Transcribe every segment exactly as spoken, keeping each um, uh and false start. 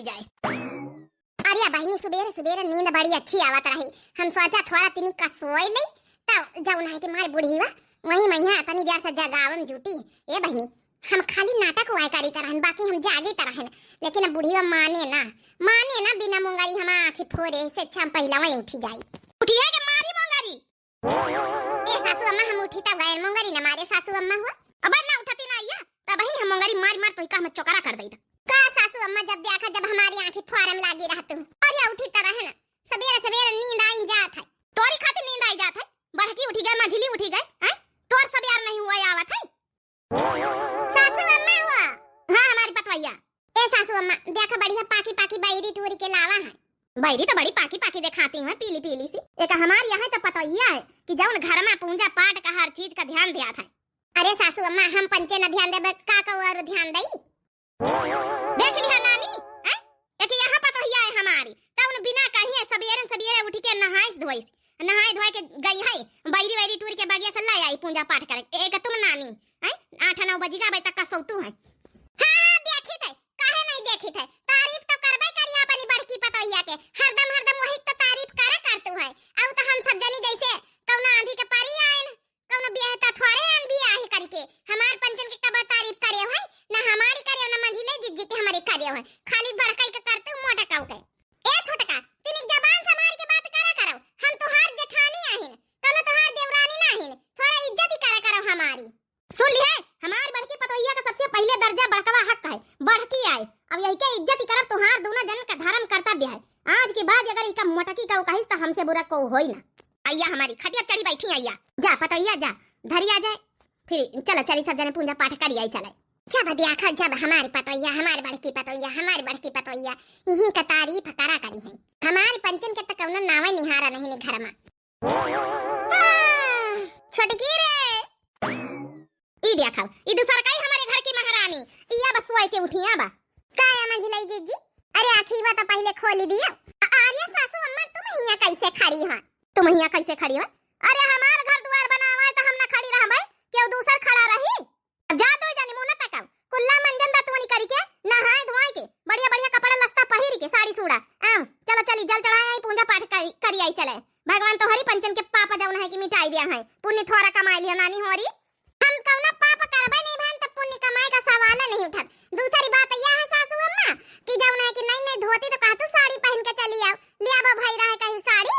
जाए। अरे बहिनी, सुबेरे सुबेरे नींद बड़ी अच्छी आवत रही, हम सोचा थोड़ा तिनी का सोई लई, तब जौन है कि मार बुढ़ीवा वही मैया तनी देर से जगावम जूटी। ए बहिनी, हम खाली नाटक हुआ करी तरहन, बाकी हम जागी तरहन, लेकिन अब बुढ़ीवा माने ना, माने ना, बिना मुंगरी हम आँखी फोरे से अच्छा हम पहला वहीं उठी जाई। उठिए के मारी मुंगरी। ए सासू अम्मा, हम उठी तब गए मुंगरी न मारे सासू अम्मा हुआ। अब ना उठती ना आइया, तब बहिन हम मुंगरी मार मार तो का हम चोकरा कर दई। का सासू अम्मा, जब देखा जब हमारी आँखी फोरम लागी रहतू। अरे उठी तरह है ना, सबेरे सबेरे नींद आई जात है। तोरी खातिर नींद आई जात है, बड़की उठी गए, मझिली उठी गए, हैं? तोर सबेर नहीं हुआ आवत है। सासू अम्मा हुआ। हाँ, हमारी पतवैया। ए सासू अम्मा, देखा बढ़िया पाकी पाकी बैरी टूरी के लावा है। बैरी तो बड़ी पाकी पाकी देखाती है, पीली पीली सी। एक हमार यहाँ तो पतवैया है कि जौन घर में पूजा पाठ का हर चीज का ध्यान दिया था। अरे सासू अम्मा, हम पंचे न ध्यान देबे, का का और ध्यान दई? देख लिहा नानी, हैं? एक यहाँ पतोहिया है हमारी, त उन बिना कहीं है, सबेरन सबेरे उठ के नहाइस धोइस, नहाए धोए के गई है, बैरी वैरी टूर के बगिया से ले आई पूजा पाठ करे। एक तुम नानी, हैं? आठ नौ बजी का तक का सौतू है। हाँ, हाँ, देखी थे, काहे नहीं देखी थे? तारीफ तो करबे करी अपनी बड़की पतोहिया के, हरदम हरदम वही तो तारीफ करे करतू है। अउ तो हम सब जनी जैसे कौनो आंधी के परी आए न, कौनो बियाह त थोड़े आन बियाह करके हमार पंचन के कबा तारीफ करे है, ना हमारी करे, ना मंझिले जिज्जी के हमारी करे है, खाली बड़काई के करते मोटा काऊ के। ए छोटका, तनिक जबान संभाल के बात करा करो, हम तोहार जेठानी आहिन, कौनो तोहार देवरानी ना आहिन, थोड़ा इज्जत ही करा करो हमारी। सुन लिहे, हमार बड़की पतोहिया का सबसे पहले दर्जा बड़कवा हक है, बड़की आए, अब यही के इज्जत ही करब, तोहार दोनों जन का धर्म कर्तव्य है। आज के बाद अगर इनका मोटकी का कहिस तो हमसे बुरा को होई ना। अइया हमारी खटिया चढ़ी बैठी अइया। जा पतोहिया जा, धरी आ जाए। फिर चलो चली सब जने पूजा पाठ करी आई चले। जब देखा जब हमारी पतोहिया, हमारी बड़की पतोहिया, हमारी बड़की पतोहिया, यही का तारीफ करा करी है। हमारी पंचन के तो कौनो नावे निहारा नहीं ने घर में। हाँ, छोटकी रे। ई देखा, ई दूसर काई हमारे घर की महारानी, ई अब सोए के उठी अब। का या मंझिलाई जिज्जी? अरे आँखी बा तो पहले खोली दिया। अ-, अरे सासू अम्मा, तुम हियाँ कैसे खड़ी हो? तुम हियाँ कैसे खड़ी हो? अरे हमार घर दुआर बनावा है तो हम ना खड़ी रहबै, केहू दूसर खड़ा रही? अब जा दो जानी मुँह न तकाओ, कुल्ला मंजन दतुअनी करी के, नहाए धोए के, बढ़िया बढ़िया कपड़ा लत्ता पहिर के, साड़ी सूड़ा, आओ चलो चली जल चढ़ाए आई, पूजा पाठ करी, करी आई चले। भगवान तोहरी पंचन के पाप जौन है कि मिटाई दिया है, पुण्य थोड़ा कमाई लिया नानी होरी। हम कौनो पाप करबे नहीं भन, त पुण्य कमाए का सवाल नहीं उठत। दूसरी बात यह है सासू अम्मा कि जौन है कि नई नई धोती तो कहतू साड़ी पहन के चली आओ, ले आबो भाई रहे कहीं साड़ी।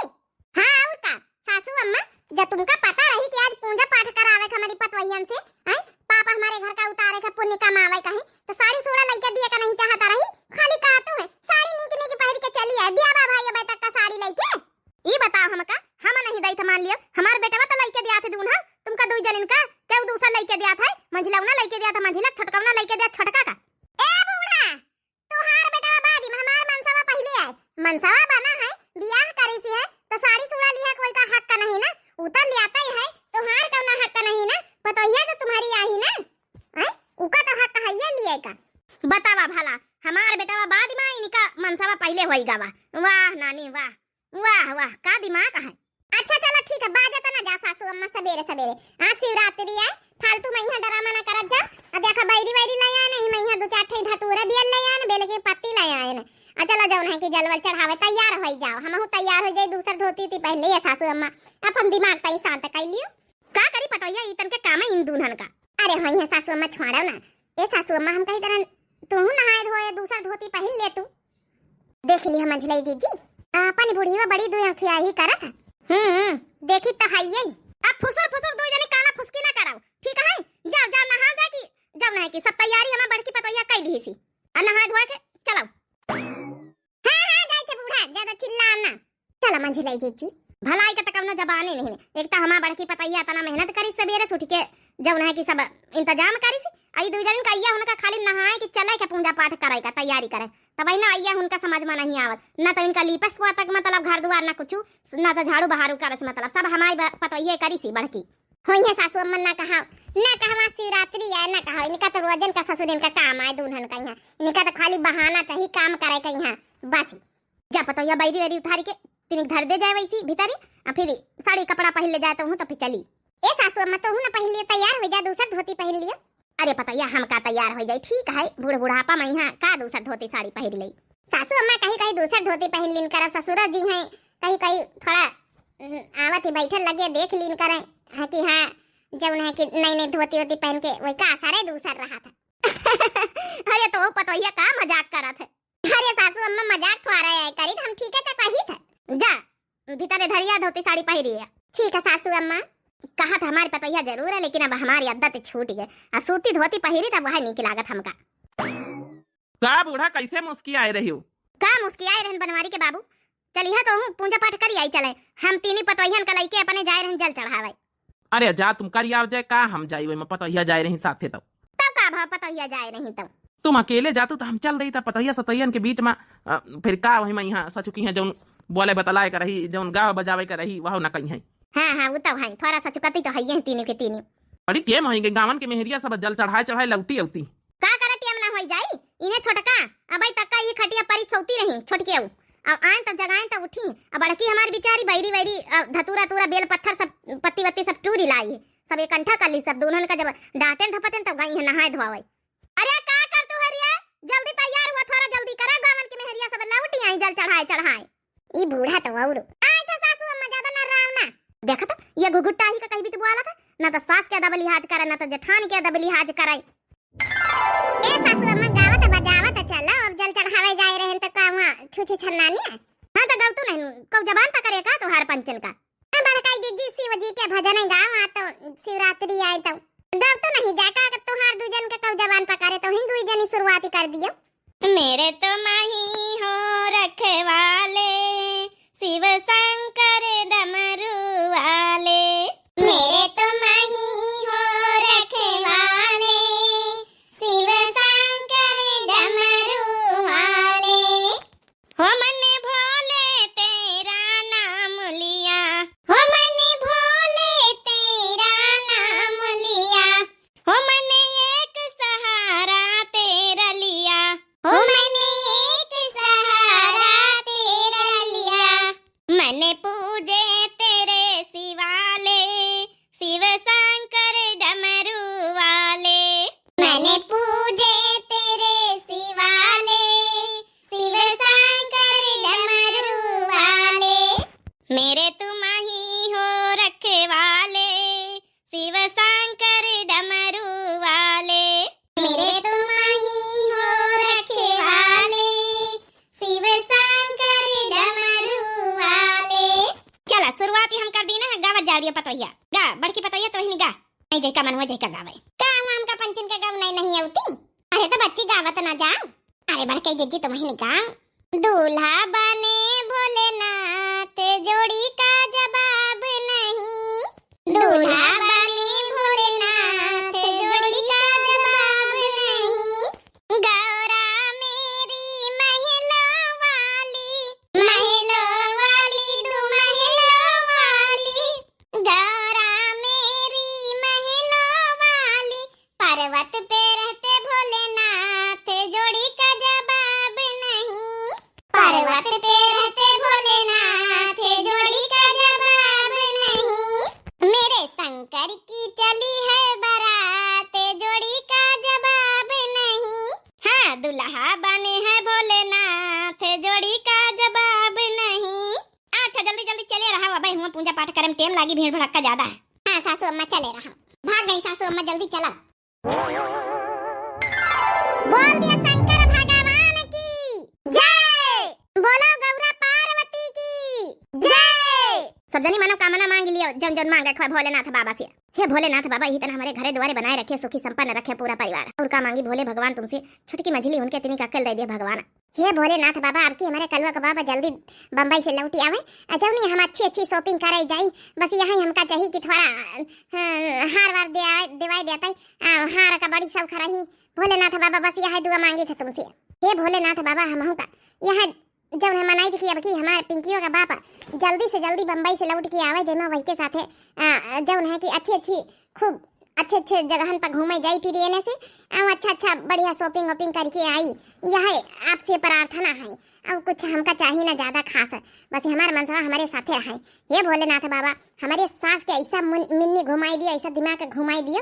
हाँ और का सासू अम्मा, जब तुमका पता रही कि आज पूजा पाठ करावे का हमारी पतवैयन से, हैं, पाप हमारे घर का उतारे का पुण्य कमावे का है, तो साड़ी सूड़ा लइके दिए का नहीं चाहता रही, खाली कहतू है साड़ी नीक नीक पहन के चली आए, दिया बा भाई अब तक का साड़ी लइके। ई बताओ हमका, हम नहीं दई थ मान लियो, हमार बेटवा तो लइके दिया थे दूल्हा, तुमका दुई जनिन का, केहू दूसर लइके दिया था, मंझिलौना लइके दिया था, मंझिला छोटकौना लइके दिया छोटका का। ए बूढ़ा, तोहार बेटवा बाद में, हमार मनसवा पहिले आए, मनसवा बना है, बियाह करे से है, तो साड़ी सूड़ा लिहा कोई का हक का नहीं ना, उतर लियाता ही है, तोहार कौना हक का नहीं ना, पतोहिया तो तुम्हारी आई ना, हैं? उका तो हक है ये लिए का। बतावा भला, हमार बेटवा बाद में, इनका मनसवा पहिले होई गवा। वाह नानी वाह। वाह वाह, का दिमाग है। अच्छा चलो ठीक है, बाजा तो ना जा सासू अम्मा सबेरे सबेरे। आज शिवरात्रि है, फालतू में यहाँ ड्रामा ना करत जा। आ देखा बैरी वैरी ले आए नहीं, मैं यहाँ दो चार ठे धतूरा बियल ले आए, बेल के पत्ती ले आए। आ चलो जौन है कि जलवल चढ़ावे तैयार हो जाओ, हमहू तैयार हो जाए, दूसर धोती थी पहले ये सासू अम्मा अपन दिमाग तई शांत कर लियो। का करी पतोहिया, ई तन के काम है इन दूल्हन का। अरे होई है सासू अम्मा, छोड़ो ना। ए सासू अम्मा, हम कही तरह तू नहाए धोए दूसर धोती पहन ले तू। देख ली हम मंझिलाई जीजी, अपन बुढ़ीवा बड़ी दो आँखिया ही करत है। हम्म, हम्म, देखी तो है ये। अब फुसुर फुसुर दो जने काना फुसकी ना कराओ, ठीक है? जाओ, जाओ नहा जा कि जाओ नहा कि सब तैयारी हमार बड़की पतोहिया कर ली सी। आ नहा धोआ के चलाओ। हाँ, हाँ, जाए थे बूढ़ा, ज्यादा चिल्ला ना। चला मंझिलाई जीजी। भलाई के त कौनो जबाने नहीं। एक त हमार बड़की पतैया इतना मेहनत करी सबेरे से उठ के, जौन है कि सब इंतजाम करी सी। आई दुई जनिन का अइया उनका खाली नहाए के चले के पूजा पाठ करे का तैयारी करे। तब ना अइया उनका समझ में नहीं आवत। ना तो इनका लीपस पोतक मतलब घर दुआर ना कुछ, ना तो झाड़ू बहारू करस मतलब सब हमारी ब-, पतैया करी सी बड़की। होई है सासू अम्मा ना कहा, ना कहा शिवरात्रि आए ना कहा, इनका तो रोजन का ससुर इनका काम आए दुल्हन का यहाँ। इनका तो खाली बहाना चाहिए काम करे का यहाँ। बस। जा पतोहिया बैरी वैरी उतारी के तिनिक धर दे जाए वैसी भीतरी, आ फिर साड़ी कपड़ा पहन ले जाए तो हूँ तो फिर चली। ए सासू अम्मा, तो हूँ ना पहन लियो, तैयार हो जा, दूसर धोती पहन लियो। अरे पतोहिया, हम का तैयार हो जाई, ठीक है, बूढ़ बुढ़ापा में यहाँ का दूसर धोती साड़ी पहन ले। सासू अम्मा कहीं कहीं दूसर धोती पहन लीन करा, ससुरा जी हैं कहीं कहीं थोड़ा, हम्म, आवत ही बैठल लगे देख लीन करें, हाँ कि हाँ, जौन है कि नई नई धोती वोती पहन के वही का असरे दूसर रहा था। अरे तो पतोहिया का मजाक करत है? अरे सासू अम्मा मजाक थोड़ा है करी, हम ठीक है तो कही था। जा भीतर धरिया धोती साड़ी पहिरी है। ठीक है सासू अम्मा। कहा था हमारी पतोहिया जरूर है, लेकिन अब हमारी आदत छूट गई। आ सूती धोती पहिरी तब वह नीक लागत हमका। का बूढ़ा, कैसे मुस्कियाए रही हो? का मुस्कियाए रहन बनवारी के बाबू? चलिहा तो हूँ पूजा पाठ करी आई चले। हम तीनी पतोहियन का लइके अपने जाए रहन जल चढ़ावे। अरे जा तुम करी आओ जाए, का हम जाई, वही में पतोहिया जाए रही साथे तो। तब का भाव पतोहिया जाए रही तब? तुम अकेले जातू तो हम चल देई, तब पतोहिया सतोहियन के बीच में, अ, फिर का वही में यहाँ सचुकी हैं जौन बोले बतलाए का रही, जौन गावे बजावे का रही, वह न कहीं है। हाँ, हाँ, वो तो है, थोड़ा सचुकती तो है ये तीनों के तीनों। अरे टेम होई गई, गावन के मेहरिया सब जल चढ़ाए चढ़ाए लौटी अउती। का करे टेम ना होई जाई? इन्हें छोटका, अबई तक का ई खटिया परी सोती रही, छोटके ऊ। अब आएन तब जगाएन तब उठी। अब बड़की हमारी बेचारी बैरी वैरी, अ, धतूरा तूरा बेल पत्थर सब पत्ती वत्ती सब टूरी लाई। सब इकट्ठा कर ली, सब दोनों का जब डांटेन धपतेन तब गई है नहाए धोआवे। अरे का कर तू हरिया? जल्दी तैयार हुआ, थोड़ा जल्दी करा, गावन के मेहरिया सब लौटी आई जल चढ़ाए चढ़ाए। ई बूढ़ा तो औरो। आए थे सासू अम्मा, ज्यादा ना राव ना। देखा तो, ये घुघुट्टा ही का कहीं भी तो बोला था, ना तो सास के अदब लिहाज करे, ना तो जेठान के अदब लिहाज करे। ए सासू अम्मा, गावत बजावत चलो, अब जल चढ़ावे जाए रहन तो का हुआ, छूछे छन्नानी है? हाँ तो गलतू नहीं, कौ जबान पकड़े का तोहार पंचन का? ए बड़काई जिज्जी, शिव जी के भजन गावा तो शिवरात्रि आए तो। गलतू नहीं जाका, अगर तोहार दू जन के कौ जबान पकड़े तो हिंदू जनी शुरुआत कर दियो। मेरे तो माही हो रखवाले, शिव शंकर डमरू वाले। मेरे तो माही हो रखवाले, शिव शंकर डमरू वाले। हो मने भोले तेरा नाम लिया, हो मने भोले तेरा नाम लिया, हो मने एक सहारा तेरा लिया, हो मने एक सहारा तेरा लिया। मने पूजे तेरे शिवाले, शिव शंकर डमरू वाले। मने पूजे तेरे शिवाले, शिव शंकर डमरू वाले। मेरे तुम ही हो रखवाले, शिव शंकर डमरू वाले। मेरे तुम ही हो रखवाले, शिव शंकर डमरू वाले। चला, शुरुआत ही हम कर दी ना, गावत जा रही है पतोहिया। गा, बड़की पतोहिया तो ही नहीं गा। नहीं जैका मनवा जैका गावे। का हुआ हमका पंचन का गाँव नहीं, नहीं आउती? अरे तो बच्ची गावत ना जाओ। अरे बड़कई जिज्जी तुम ही निकाल। दूल्हा बने भोलेनाथ जोड़ी का जवाब नहीं। दूल्हा बने भोलेनाथ जोड़ी का जवाब नहीं। गौरा मेरी महलों वाली, महलों वाली, दो महलों वाली। गौरा मेरी महलों वाली, पर्वत पे रहते भोलेनाथ, जोड़ी का जवाब नहीं। पर्वत पे रहते भोलेनाथ, जोड़ी का जवाब नहीं। मेरे शंकर की चली है बारात, जोड़ी का जवाब नहीं। हाँ, दुल्हा बने हैं भोलेनाथ, जोड़ी का जवाब नहीं। अच्छा, जल्दी जल्दी चले रहा, अब हुआ पूजा पाठ करे में टेम लागी, भीड़ भड़क्का ज्यादा है। हाँ सासू अम्मा, चले रहा। भाग गई सासू अम्मा, जल्दी चला। बोल दिया शंकर भगवान की जय। बोलो गौरा पार्वती की जय। सब जनी मनोकामना मांग लियो, जौन जौन मांगे खोए भोलेनाथ बाबा से। हे भोलेनाथ बाबा, यही तना हमारे घरे दुआरे बनाए रखे, सुखी संपन्न रखे पूरा परिवार। और का मांगी भोले भगवान तुमसे, छोटकी मझली उनके इतनी का अक्ल दे दिया भगवान। हे भोलेनाथ बाबा, आपकी हमारे कलुआ का बाबा जल्दी बम्बई से लौटी आवे, आ जौनी हम अच्छी अच्छी shopping कराई जाई। बस यही हमका चाहिए कि थोड़ा, हाँ, हार वार दे आवे, दिवाई देता ही, आ, हार का बड़ी शौक रही। भोलेनाथ बाबा, बस यही दुआ मांगी था तुमसे। हे भोलेनाथ बाबा, हमहू का यह जौन है मनाई थी कि अब की हमारे पिंकियों का बाप जल्दी से जल्दी बम्बई से लौट के आवे, जेमा वही के साथे, आ, जौन है कि अच्छी अच्छी, खूब अच्छे अच्छे जगहन पर घूमे जाई ट्रेन से, आ, अच्छा अच्छा बढ़िया shopping वॉपिंग करके आई। यह आपसे प्रार्थना है, और कुछ हमका चाहिए ना ज्यादा खास, बस हमारे मनसवा हमारे साथे रहे। हे भोलेनाथ बाबा, हमारे सास के ऐसा मुन-, मिन्नी घुमाई दियो, ऐसा दिमाग के घुमाई दियो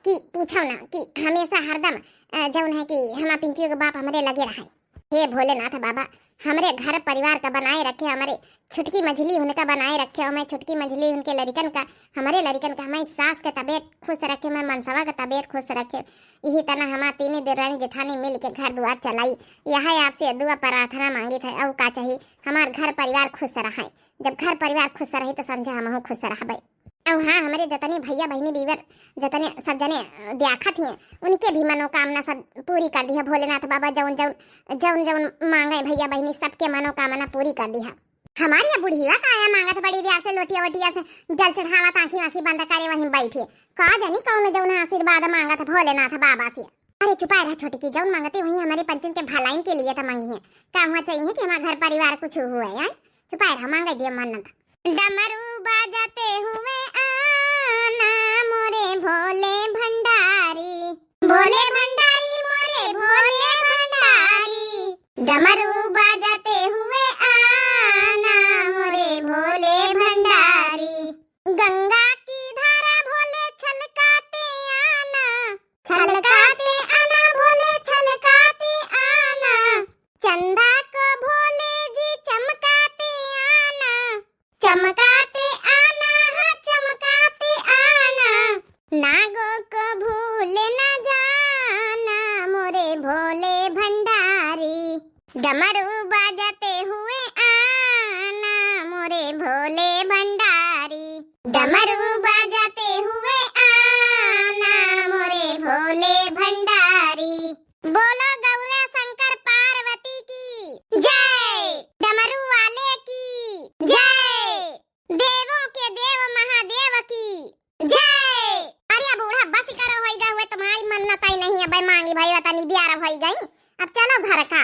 कि पूछो ना, कि हमेशा हरदम, अ, जौन है कि हमार पिंकियों के बाप हमरे लगे रहे। हे भोलेनाथ बाबा, हमरे घर परिवार का बनाए रखे, हमरे छुटकी मझली हुनका बनाए रखे, हमें छुटकी मझली हुनके लरिकन का, हमरे लरिकन का, हमारी सास के तबीयत खुश रखे, हमारे मनसवा के तबीयत खुश रखे। यही तना हमार तीनी देवरानी जेठानी मिल के घर दुआर चलाई। यह आपसे दुआ प्रार्थना मांगित है, और का चाहिए? हमार घर परिवार खुश रहे। जब घर परिवार खुश रही तो समझा हमहू खुश रहबे। और हाँ, हमरे जतने भैया बहिनी बीवर जतने सब जने, अ, द्याखत हिए, उनके भी मनोकामना सब पूरी कर दिया भोलेनाथ बाबा। जौन जौन, जौन जौन मांगे भैया बहिनी, सबके मनोकामना पूरी कर दिया। हमारी ये बुढ़िया का आया मांगत बड़ी देर से, लोटिया वोटिया से जल चढ़ावत, आँखी आँखी बंद करे वहीं बैठे। का जानी कौन जौन आशीर्वाद मांगत भोलेनाथ बाबा से। अरे चुपाए रहा छोटकी, जौन मांगती वही हमारे पंचन के भलाइन के लिए तो मांगी है। का हुआ चाहिए कि हमारा घर परिवार कुछ हुआ है? चुपाए रहा, मांगे दिया मन्नत। डमरू बाजते हुए आना मोरे भोले भंडारी, भोले भंडारी मोरे भोले भंडारी। डमरू बाजते हुए आना मोरे भोले भंडारी। गंगा की धारा भोले छलकाते आना, छलकाते आना भोले छलकाते आना। चंदा को भोले जी चमकाते आना, चमकाते आना, हाँ चमकाते आना। नागों को भूल न जाना मोरे भोले भंडारी। डमरू बाजते हुए आना मोरे भोले भंडारी। डमरू बाजते हुए आना मोरे भोले भंडारी। बोलो गौरा शंकर पार्वती की जय, डमरू वाले की जय, देवों के देव महादेव की जय। अरे बूढ़ा, बस करो, होई गए हुए तुम्हारी मन्नत ही नहीं है। भाई मांगी भाई वतनी ब्यार होई गई, अब चलो घर का।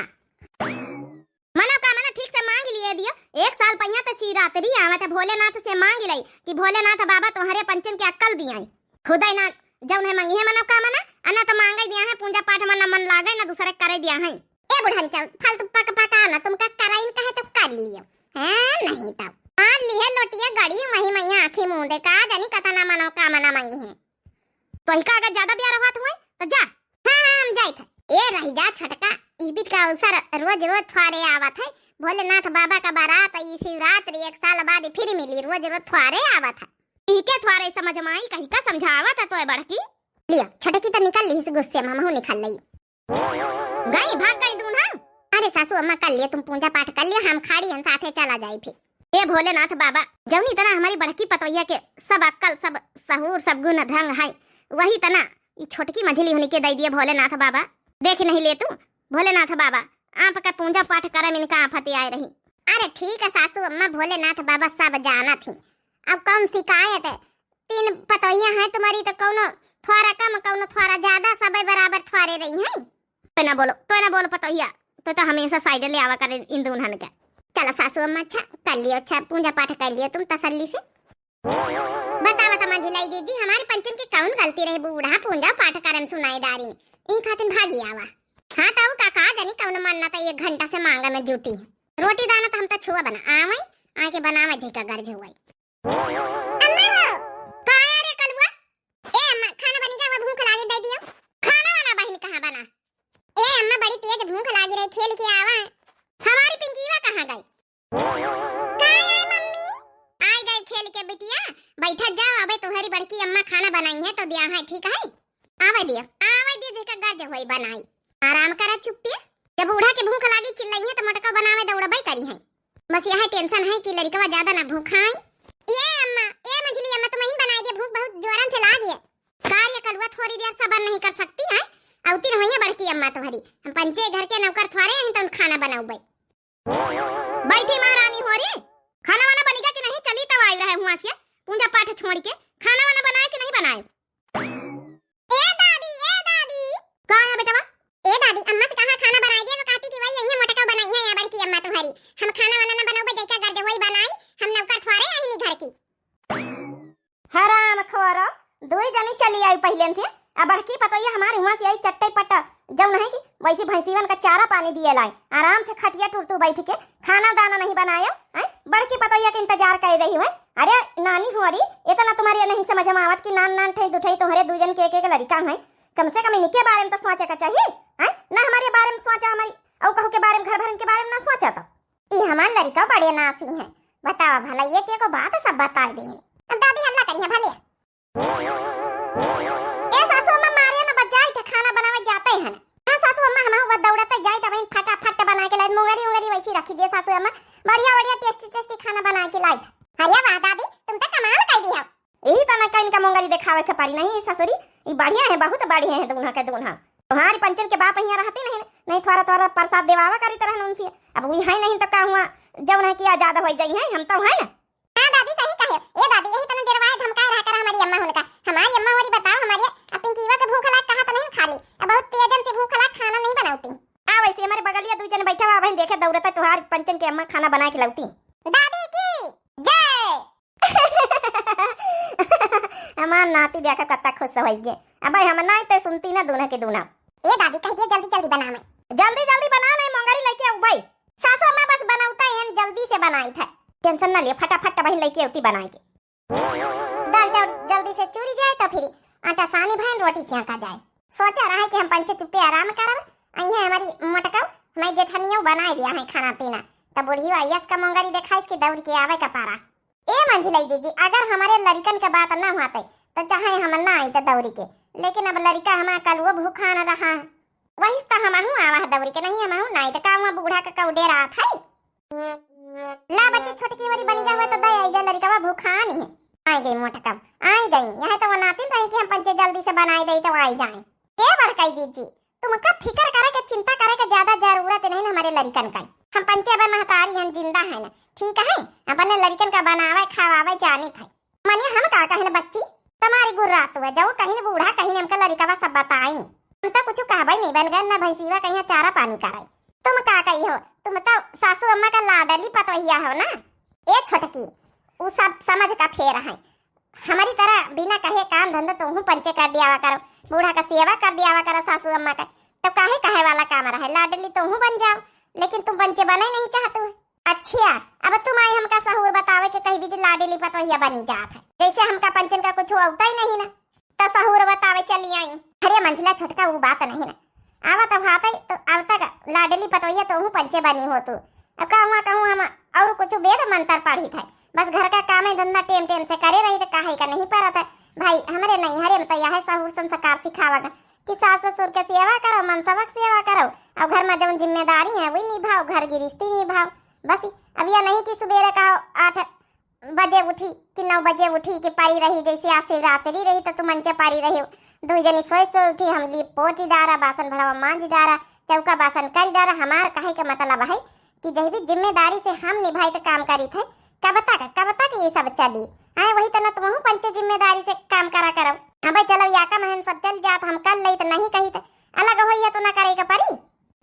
मनोकामना ठीक से मांग लिए दियो। एक साल पहिया तो शिवरात्रि आवत है, भोलेनाथ से मांग लई कि भोलेनाथ बाबा तुम्हारे पंचन के अक्कल दियाई। खुदे ना जौन है मंगी है मनोकामना, अना तो मांगे दिया है, पूजा पाठ में न मन लागे, न दूसरे करे दिया है। ए बुढ़न चल, फालतू पक पका ना, तुमका कराइन कहे तो कर लियो, हैं? नहीं तब मान ली है लोटिया गड़ी, वही मैया आँखी मूंदे, का जानी कतना मनोकामना मंगी है। तो ही का अगर ज्यादा ब्यार होत हुए तो जा। हाँ, हाँ, हम जाइत है। ए रही जा छोटका, ई बीत का अवसर रोज रोज थ्वारे आवत है। भोलेनाथ बाबा का बारात ई शिवरात्रि एक साल बाद फिर मिली, रोज रोज थ्वारे आवत है। इहके थ्वारे समझ में आई, कही का समझावत है तोय बड़की। लिया, छोटकी तो निकल ली इस गुस्से में, हमहू निकल लई। गई, भाग गई दून हम। अरे सासू अम्मा, कर लिया तुम पूजा पाठ कर लिया, हम खाड़ी हम साथे चला जाई फिर। हे भोलेनाथ बाबा, जौनी तना हमारी बड़की पतोहिया के सब अक्कल, सब सहूर, सब गुण ढंग है, वही तना ई छोटकी मझली हुनी के दई दिए भोलेनाथ बाबा। देख नहीं ले तू भोलेनाथ बाबा, आपका पूजा पाठ करे में इनका आफत आए रही। अरे ठीक है सासू अम्मा, भोलेनाथ बाबा सब जानत ही। अब कौन शिकायत है? तीन पतोहिया है तुम्हारी तो कौनो थोड़ा कम, कौनो थोड़ा ज्यादा, सबे बराबर थोड़े रही हैं। तो ना बोलो, तो ना बोलो पतोहिया, तो, तो हमेशा साइड ले आवा करे इन दुल्हन के। चलो सासू अम्मा, अच्छा कर लियो, अच्छा पूजा पाठ कर लियो तुम तसल्ली से। बता, बता मंझिलाई जीजी, हमारे पंचन की कौन गलती रहे? बूढ़ा पूजा पाठ करन सुनाए डारी में, ई खातिन भागी आवा। हाँ तो का, का जानी कौन मन्नत है, एक घंटा से मांगा में जुटी। रोटी दाना तो हम तो छुआ बना आवई, आके बनावे जी का गर्ज हुआ। अम्मा हो। का आया रे कलुआ? ए अम्मा, खाना बनी का, हुआ भूख लागे, दे दियो। खाना वाना बहिन कहाँ बना? ए अम्मा, बड़ी तेज भूख लागी रही, खेल के आवा। हमारी पिंकीवा कहाँ गई? का आया मम्मी? आई गई खेल के बिटिया, बैठा जाओ, अबे तुम्हारी बड़की अम्मा खाना बनाई है तो दिया है, ठीक है? आवे दिया, आवे दिया, जेका गर्ज होई बनाई। आराम करा चुप्पे। जब बूढ़ा के भूख लागी चिल्लाई है तो मोटका बनावे दौड़बे करी है। बस यह टेंशन है कि लड़कवा ज्यादा ना भूखाई। ये अम्मा, ए मझली अम्मा, तुम ही बनाई दे, भूख बहुत जोरन से लाग है। का रे कलुआ, थोड़ी देर सबर नहीं कर सकती है? अवती रहो ये बड़की अम्मा तुम्हारी, हम पंचे घर के नौकर थोड़े हैं तो खाना बनाओ भाई। बैठी महारानी हो रे, खाना वाना बनेगा कि नहीं? चली तब आई रहे हुआ से पूजा पाठ छोड़ के, खाना वाना बनाए कि नहीं बनाए? ए दादी, ए दादी। का आया बेटवा? ए दादी, अम्मा से कहा खाना बनाए दे, वो कहती कि वही यही मोटका बनाई है या बड़की अम्मा तुम्हारी। हम खाना वाना ना बनाओ, जैसा गर्ज होई बनाई, हम नौकर थोड़े आईनी घर की। हराम खोरो, दुई जनी चली आई पहले से, आ बड़की पतोहिया हमारे हुआ से आई चट्टे पट्टा, जौन है कि वैसी भैंसीवन का चारा पानी दिए लाई, आराम से खटिया टुरतू बैठ के खाना दाना नहीं बनायो, हैं? बड़की पतोहिया के इंतजार कर रही हुए। अरे नानी हुआरी, इतना तुम्हारे नहीं समझ में आवत कि नान नान ठई दुठई तुम्हारे दू जन के एक एक लड़का हैं, कम से कम इनके बारे में तो सोचे का चाहिए, हैं? ना हमारे बारे में सोचा, हमारी अउ कहू के बारे में, घर भरन के बारे में ना सोचा तो। ई हमार लड़िका बड़े नासी हैं, बतावा भला, ये के को बात सब बताए दे। अब दादी हल्ला करी है भले। ए सासू अम्मा, मारे ना बजाई थे, खाना बनावे जाते हैं। हाँ सासू अम्मा, हम हुआ दौड़ते जाई तब फटाफट बना के लाई, मुंगरी उंगरी वैसी रखी दे सासू अम्मा, बढ़िया बढ़िया tasty tasty खाना बना के लाई। अरे वाह दादी, तुम तो कमाल कर दी हो। यही तना का इनका मुंगरी दिखावे के पारी नहीं ससुरी, ई बढ़िया है, बहुत बढ़िया है दून्हा के दून्हा। तुम्हारी पंचन के बाप यहाँ रहती नहीं, नहीं थोड़ा थोड़ा प्रसाद देवावा करी तरह उनसे। अब वही है नहीं तो का हुआ, जौन है कि आजाद हो जाई है, हम तो है ना। हाँ दादी, सही कहे। ए दादी, यही तना डेरवाए धमकाए रहा करा हमारी अम्मा होने का। हमारी अम्मा होरी बताओ, हमारी अब पिंकीवा के भूख लाग कहा तो नहीं खा ली, अब बहुत तेजन से भूख लाग खाना नहीं बनाती। आ वैसे हमारे बगलिया दू जन बैठा हुआ बहन, देखे दौड़ता तुहार पंचन के अम्मा खाना बना के लौती। दादी की जय। हमार नाती देखा कत्ता खुश होइगे। अब हम नाई ते सुनती ना दूना के दूना। ए दादी, कह दिया जल्दी जल्दी बनावे। जल्दी जल्दी बना नहीं, मोंगरी लेके आऊ भाई। सासू अम्मा बस बनावता है, जल्दी से बनाई था। Tension ना लिए, फटाफट बहन लेके आती बनाए के। दाल चाउर जल्दी से चूरी जाए तो फिर आटा सानी भैन रोटी छेंका जाए। सोचा रहा है कि हम पंचे चुप्पे आराम करब, अइहे हमारी मोटकऊ, हमारी जेठनियों बनाए दिया है खाना पीना। तब बुढ़ियो आयस का मोंगरी देखाइस कि दौड़ के आवे का पारा। ए मंझिलई जीजी, अगर हमारे लड़िकन के बात ना होते तो चाहे हम ना आइत दौड़ी के, लेकिन अब लड़िका हमार कलुओ भूखा न रहा है। वही तो हमहू आवा है दौड़ी के, नहीं हमहू ना आइत, का हुआ बूढ़ा का कऊ डेरात है। ला बच्ची, छोटकी वाली बनी जा हुआ तो दे आई जा, लड़िकवा भूखा नहीं है। आई गई मोटकम, आई गई। यह तो वो नातिन रही कि हम पंचे जल्दी से बनाए दे तो आई जाए। ए बड़कई जीजी, तुमका फिकर करे के, चिंता करे के ज्यादा जरूरत नहीं ना हमारे लड़िकन का। हम पंचे अबे महतारी हन, जिंदा है ना, ठीक है, अपने लड़िकन का बनावे खावावे जानी थे। मने हम का कहिन बच्ची, तुम्हारी गुर्रात हुआ जाओ, कहिन बूढ़ा, कहिन हमका लड़िकवा सब बताई। हम तो कुछ कहबे नहीं बन गए ना भैंसीवा कहीं चारा पानी कराई। तुम का कही हो, तुम तो सासू अम्मा का लाडली पतोहिया हो ना। ए छोटकी, उ सब समझ का फेर है, हमारी तरह बिना कहे काम धंधा तोहू पंचे कर दियावा करो, बूढ़ा का सेवा कर दियावा करो सासू अम्मा का, तो काहे कहे वाला काम रहे, लाडली तोहू बन जाओ, लेकिन तुम पंचे बने नहीं चाहत हो। अच्छा, अब तुम आई हमका सहूर बतावे के कही भी लाडली पतोहिया बनी जात है, जैसे हमका पंचन का कुछ होता ही नहीं ना, तो सहूर बतावे चली आई। अरे मंझिला छोटका, वो बात नहीं ना, आवा तब हाथ है तो अब तक लाडली पतोहिया तोहू पंचे बनी हो तू। अब कहूँ कहूँ हम और कुछ वेद मंत्र पढ़ी थे, बस घर का काम है धंधा टेम टेम से करे रही तो काहे का नहीं परत है। भाई हमरे नहीं हरे में तो यह सहूर संस्कार सिखावा गा कि सास ससुर के सेवा करो, मनसवा के सेवा करो, और घर में जौन जिम्मेदारी है वही निभाओ, घर गिरस्ती निभाओ। बस अब यह नहीं कि सुबेरे का आठ बजे उठी कि नौ बजे उठी कि परी रही, जैसे आज शिवरात्रि रही तो तुम मंचे परी रही, दू जनी सोए सोए उठी, हम लीप पोती डारा, बासन भड़वा मांज डारा, चौका बासन कर डारा। हमार कहे के मतलब है कि जब भी जिम्मेदारी से हम निभाई तो काम करी थे, कब तक, कब तक ये सब चली? आए वही तना तुमहू पंचे जिम्मेदारी से काम करा करो। अबे चलो या का महन सब चल जात, हम कर लई तो नहीं कही तो अलग होइया तो ना करे के परी।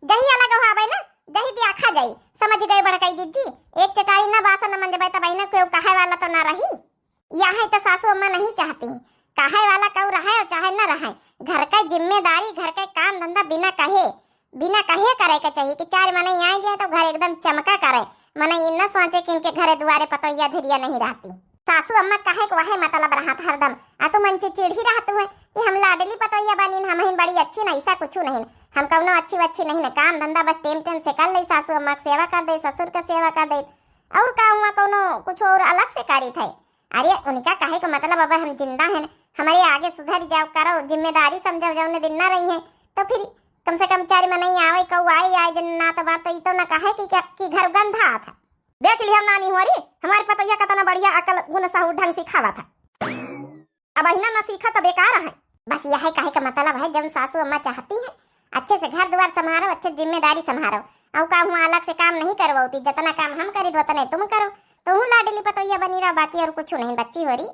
जही अलग होबे ना, जही दिया खा जाई। समझ गए बड़कई जिज्जी, एक चटाई ना बासन न मंजबे तब ना केहू कहे वाला तो ना रही। यह तो सासू अम्मा नहीं चाहती, कहे वाला केहू रहे और चाहे ना रहे, घर का जिम्मेदारी, घर का काम धंधा बिना कहे, बिना कहे करे के चाहिए कि चार मनई आए जाए तो घर एकदम चमका करे। मनई इ न सोचे कि इनके घरे दुआरे पतोहिया धिरिया नहीं रहती। सासू अम्मा कहे के वहे मतलब रहत हरदम, आ तू मन से चिढ़ी रहत हुए कि हम लाडली पतोहिया बनी, हम ही बड़ी अच्छी न, ऐसा कुछ नहीं, हम कौनो अच्छी वच्छी नहीं न, काम धंधा बस टेम टेम से कर ले, सासू अम्मा के सेवा कर दे, ससुर के सेवा कर दे, और का हुआ कौनो कुछ और अलग से करी थे। अरे उनका कहे के मतलब अब हम जिंदा हैं, हमारे आगे सुधर जाओ, करो जिम्मेदारी समझो, जौने दिन ना रही हैं तो फिर कम से कम चार मनई आवे, कहू आए, आए जन ना तो बात तो ई तो ना कहे कि, क्या, कि घर गंधा था। देख लिया नानी हुआरी, हमारी पतोहिया का तना बढ़िया अकल गुण सहूर ढंग सिखावा था। अब अहिना ना सीखा तो बेकार है। बस यह कहे का मतलब है, जौन सासू अम्मा चाहती है, अच्छे से घर द्वार संभारो, अच्छे जिम्मेदारी संभारो। और का हुआ अलग से काम नहीं करवाती, जितना काम हम करी उतने तुम करो। तो हूँ लाडली पतोहिया बनी रहो, बाकी और कुछ नहीं बच्ची हुआरी।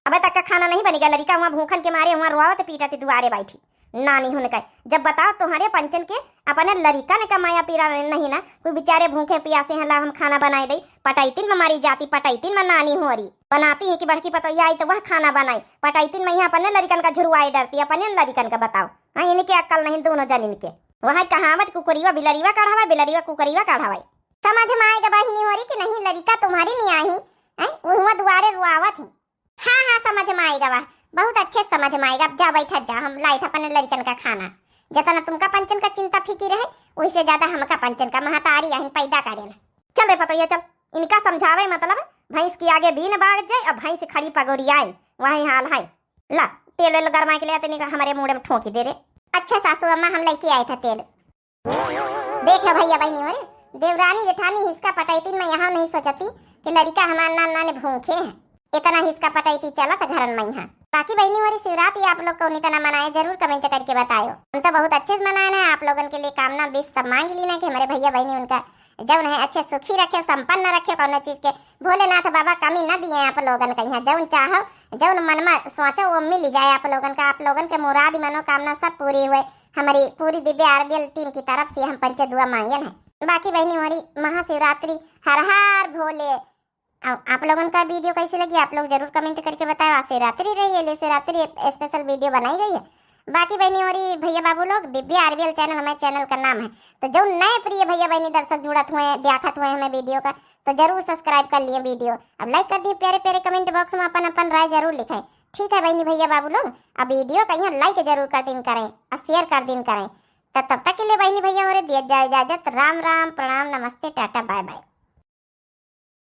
अबे तक का खाना नहीं बनी गया, लड़िका हुआ भूखन के मारे हुआ रोवत पीटत दुआरे बैठी। नानी हुन कहे, जब बताओ तुम्हारे पंचन के अपने लड़िकन का माया पीरा नहीं ना, कोई बेचारे भूखे पियासे हैं, ला हम खाना बनाए दई, पटैतिन में मरी जाती, पटैतिन में नानी हुआरी। बनाती है कि बड़की पतोहिया आई तो वह खाना बनाई, पटैतिन में यहाँ अपने लड़िकन का झुरवाए डरती, अपने लड़िकन का बताओ। हाँ, इनके अक्ल नहीं दोनों जन इनके। वह कहावत कुकुरीवा बिलरीवा कढ़ावा, बिलरीवा कुकुरीवा कढ़ावा। समझ में आएगा बहिनी हुआरी कि नहीं लड़िका तुम्हारी नहीं आई, हैं? वो हुआ दुआरे रुआवत ही। हाँ, हाँ, समझ में आएगा, वाह, बहुत अच्छे समझ में आएगा। अब जा बैठत जा, हम लाइत अपने लड़िकन का खाना। जतना तुमका पंचन का चिंता फिकिर है, वही से ज्यादा हमका पंचन का महतारी आहिन पैदा करेन। चल रे पतोहिया चल, इनका समझावे मतलब भैंस की आगे बीन बाज जाए और भैंस खड़ी पगोरियाए, वही हाल है। ला, तेल वेल गरमाए के ले आते, नहीं हमरे मुड़े में ठोंकी दे रे। अच्छा सासू अम्मा, हम लेके आए था तेल। देखे भैया बहिनी हो रे, देवरानी जेठानी हिसका पटैतीन, मैं यहाँ नहीं सोचती कि लड़िका हमार नान नाने भूखे हैं। इतना हिसका पटैती चलत घरन में यहाँ। बाकी बहिनी हो रे, शिवरात्रि आप लोग कौनी तना मनाए, जरूर comment करके बतायो। हम तो बहुत अच्छे से मनाए ना, आप लोगन के लिए कामना wish सब मांग ली ना कि हमारे भैया बहिनी उनका जौन है अच्छे सुखी रखे, संपन्न रखे, कौनो चीज के भोलेनाथ बाबा कमी न दिए आप लोगन का यहाँ। जौन चाहो, जौन मन में सोचो, वो मिल जाए आप लोगन का। आप लोगन के मुराद, मनोकामना सब पूरी हुए। हमारी पूरी दिव्य आरबीएल team की तरफ से हम पंचे दुआ मांगेन है। बाकी बहिनी, हमारी महाशिवरात्रि, हर हर भोले। आ-, आप लोगन का video कैसी लगी, आप लोग जरूर comment करके बताओ। आज शिवरात्रि रही है, ले शिवरात्रि special video बनाई गई है। बाकी बहिनी, हमारी भैया बाबू लोग, दिव्य आरबीएल channel हमारे channel का नाम है। तो जो नए प्रिय भैया बहिनी दर्शक जुड़त हुए, देखत हुए हमें video का, तो जरूर subscribe कर लिए video। अब like कर दिए, प्यारे प्यारे comment box में अपन अपन राय जरूर लिखें। ठीक है बहिनी भैया बाबू लोग, अब video का यहाँ like जरूर कर दिन करें और share कर दिन करें। तो तब तक के लिए बहिनी भैया हमारे दिया जाए इजाजत। राम राम, प्रणाम, नमस्ते, टाटा, bye bye।